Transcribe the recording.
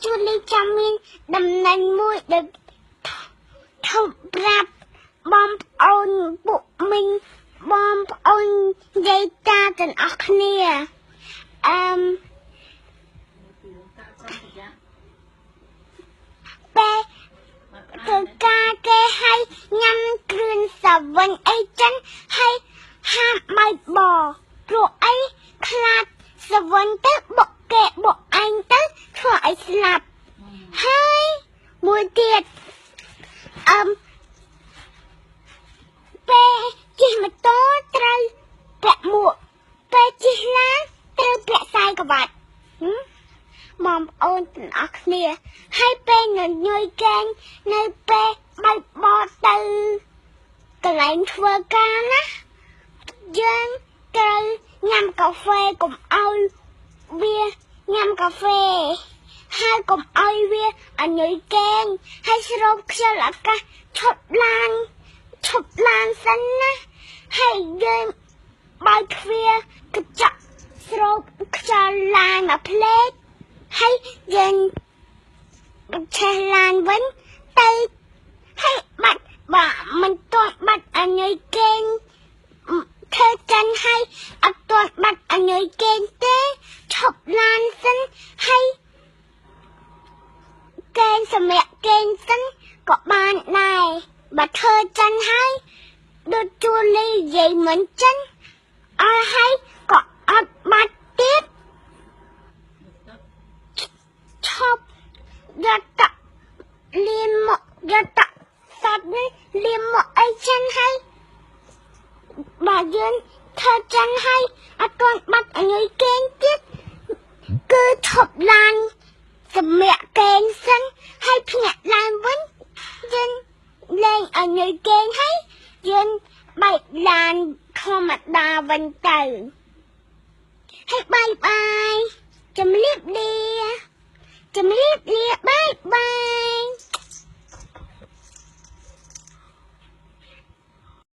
ជួលីចាំមានតំណែងមួយដែលធំប្រាប់បងប្អូនពួកមីងបងប្អូនយាយតាទាំងអស់គ្នាអឺមពេលធ្វើការគេឲ្យញ៉ាំគ្រឿងសាវិនអីចឹងហើយហាមបែកបព្រោះអីខ្លាចសាវិនទៅបុកគេបុកឯងទៅធ្វើឲ្យស្លាប់ហើយមួយទៀតអឹមពេលជិះម៉ូតូត្រូវពាក់មួកពេលជិះឡានត្រូវពាក់ខ្សែក្រវ៉ាត់បងប្អូនទាំងអស់គ្នាហើយពេលញញយកេងនៅពេលបែកបទៅកន្លែងធ្វើការណាយើងត្រូវញ៉ាំកាហ្វេកុំឲ្យវាញ៉ាំកាហ្វេហើយកុំឲ្យវាអនុយកេងហើយស្រូបខ្យល់អាកាសឈប់ឡានសិនណាហើយយើងបើកទ្វារកញ្ចក់ស្រូបខ្យល់ឡានមកផ្លេតហើយយើងឆេះឡានវិញទៅហើយបាត់បើមិនទាន់បាត់អនុយកេងធ្វើចិនហើយអត់ទាន់បាត់អនុយកេងទេឈប់ឡានសិនហើយកេងសម្រាប់កេងសិនក៏បានដែរបើធ្វើចិនហើយដូចជួលីនិយាយមិនចិនអស់ហើយក៏អត់បាត់ទៀតឈប់យកតលៀមមកយកតសត្វនេះលៀមមកអីចិនហើយបើយើងធ្វើចិនហើយអត់ទាន់បាត់អនុយកេងទៀតគឺឈប់ឡានសម្រាប់កេងសិនហើយភ្ញាក់ឡើងវិញយើងលេងអនុយកេងហើយយើងបែកឡានធម្មតាវិញទៅហើយបាយបាយជំរាបលាជំរាបលាបាយបាយ។